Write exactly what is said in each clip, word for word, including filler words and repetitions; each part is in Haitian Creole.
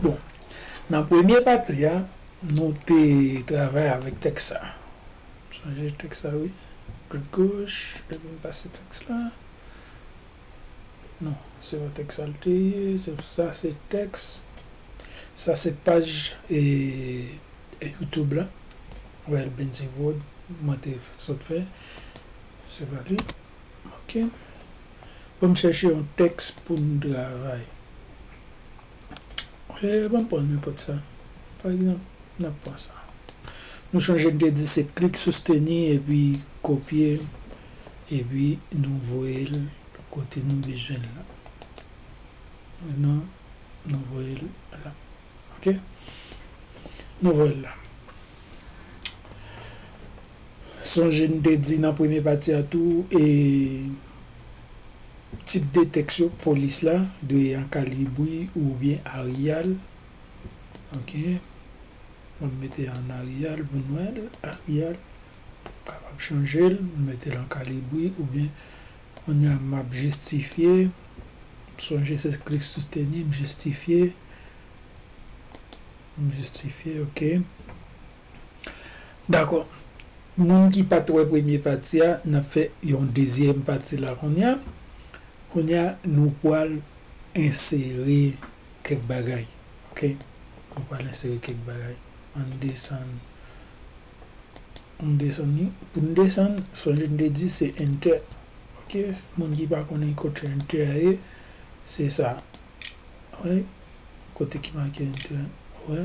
Bon, nan premye pati a, nou te travay avèk tèks sa. Sonje tèks sa, wi. Klik goch, epi m pase tèks la. Non, se pa tèks sa l te ye, se, sa se tèks. Sa se paj, e, e YouTube la. Well, Benzi Road, mwen te sot fè. Se pa li. Ok. Bon, m chèche yon tèks pou n travay. E, bon, pran nenpòt sa. Pa egzanp, n ap pran sa. Nou sonje n te di se klik sousteni epi kopye, epi nou voye l kote nou bezwen l la. Mentnan, nou voye l la. Ok? Nou voye l la. Sonje n te di nan premye pati a tou, e, tip de tèks yo, polis la, dwe an kalibri oubyen Arial. Ok. Mwen mete an Arial pou n wè l. Arial. Kapab chanje l, mete l an kalibri, oubyen kounye a m ap jistifye. Sonje se klik sousteni, m jistifye. M jistifye, ok. Dakò. Moun ki pa t wè premye pati a, n ap fè yon dezyèm pati la kounye a. Kounye a, nou pral ensere kèk bagay. Ok? Nou pral ensere kèk bagay. Ann desann. Ann desann li. Pou n desann, sonje n te di se Enter. Ok? Moun ki pa konnen kote Enter a ye, se sa. Wi. Kote ki make Enter. Wi.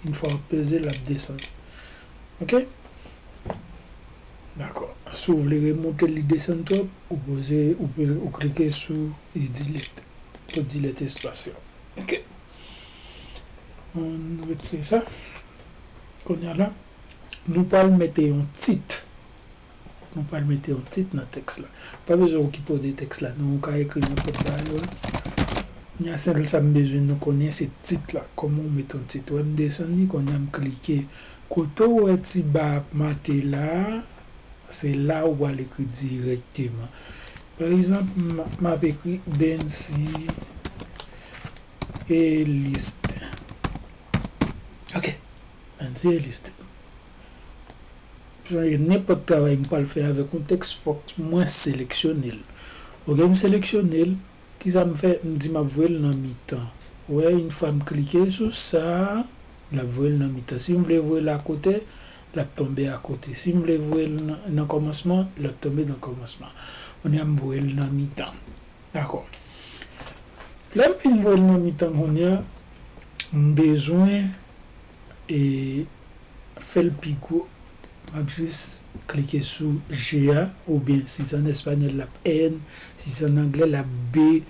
Yon fwa w peze, l ap desann. Ok? Dakò. Si w vle remonte li desann twòp, ou poze, ou pe, ou klike sou e delete. Pou delete espas yo. Ok. Ann retire sa. Kounye a la, nou pral mete yon tit. Nou pral mete yon tit nan tèks la. Pa bezwen okipe w de tèks la. Non, ou ka ekri nenpòt bagay, wi. Kounye a, sèl sa m bezwen nou konnen, se tit la. Kòman w mete yon tit? Wè, m desann li, kounye a, m klike. Kote w wè ti ba ap mate la, se la ou pral ekri dirèkteman. Pa egzanp, m, m ap ekri Benzi Eliste. Ok. Benzi Eliste. Nenpòt travay m pral fè avèk yon tèks, fòk mwen seleksyone l. Ok, m seleksyone l. Kisa m fè? M di m ap voye l nan mitan. Wè, yon fwa m klike sou sa, l ap voye l nan mitan. Si m vle voye l akote, l ap tonbe akote. Si m vle voye l nan, nan kòmansman, l ap tonbe nan kòmansman. Kounye a, m voye l nan mitan. Dakò. Lè m fin voye l nan mitan kounye a, m bezwen, e, fè l pi gwo. M ap jis klike sou G a, oubyen si se an espanyòl, l ap N, si se an anglè, l ap B.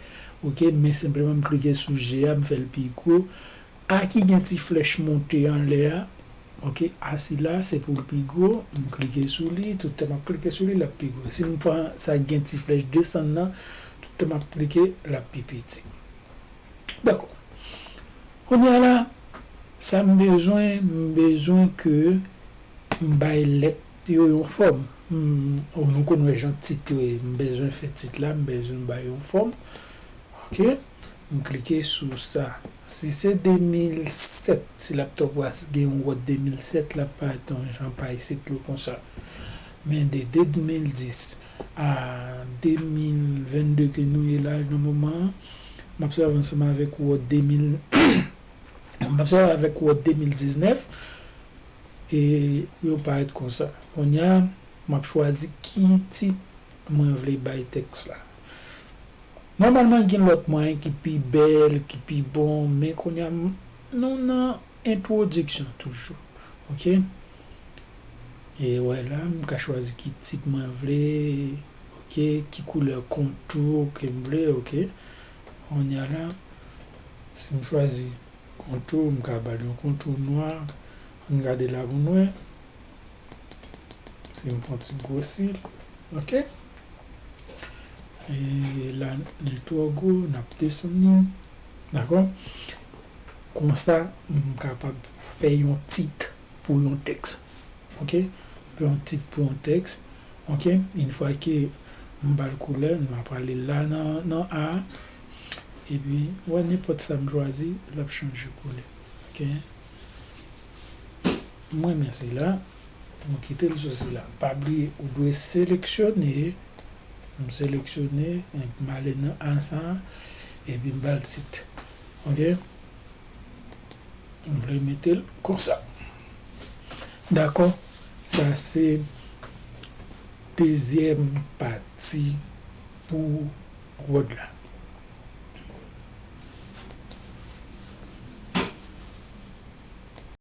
Ok, men senpleman m klike sou G a, m fè l pi gwo. A ki gen ti flèch monte anlè a, ok, a sila, se pou l pi gwo. M klike sou li, tout tan m ap klike sou li, l ap pi gwo. Si m pran sa k gen ti flèch desann nan, tout tan m ap klike, l ap pi piti. Dakò. Kounye a la, sa m bezwen, m bezwen ke m bay lèt yo yon fòm. M, ou nou konn wè jan tit yo ye. M bezwen fè tit la, m bezwen bay yon fòm. Ok, m klike sou sa. Si se de mil sèt, si laptop ou a gen yon Word de mil sèt, l ap parèt yon jan pa isit, l konsa. Men de, de mil dis a de mil vennde ke nou ye la nan moman an, m ap sèvi ansanm avèk Word de mil, m ap sèvi avèk Word de mil diznèf, e yo parèt konsa. Kounye a, m ap chwazi ki tit mwen vle bay tèks la. Nòmalman, gen lòt mwayen ki pi bèl, ki pi bon, men kounye a, m, nou nan entwodiksyon toujou. Ok? E wè la, m ka chwazi ki tit mwen vle, ok, ki koulè kontou ke m vle, ok. Kounye a la, si m chwazi kontou, m ka ba l yon kontou nwa. Ann gade la pou n wè. Si m fè yon ti gwosi l, ok? E la, li twò gwo, n ap desann li. Dakò? Konsa, m kapab fè yon tit pou yon tèks. Ok? M fè yon tit pou yon tèks. Ok? Yon fwa ke m ba l koulè, m ap ale la nan, nan A. Epi, wè nenpòt sa m chwazi, l ap chanje koulè. Ok? M renmen sila. Nou kite l sou sila. Pa bliye, ou dwe seleksyone. M seleksyone, m ale nan A sa, epi m ba l tit. Ok? M vle mete l konsa. Dakò? Sa se dezyèm pati pou ròd la.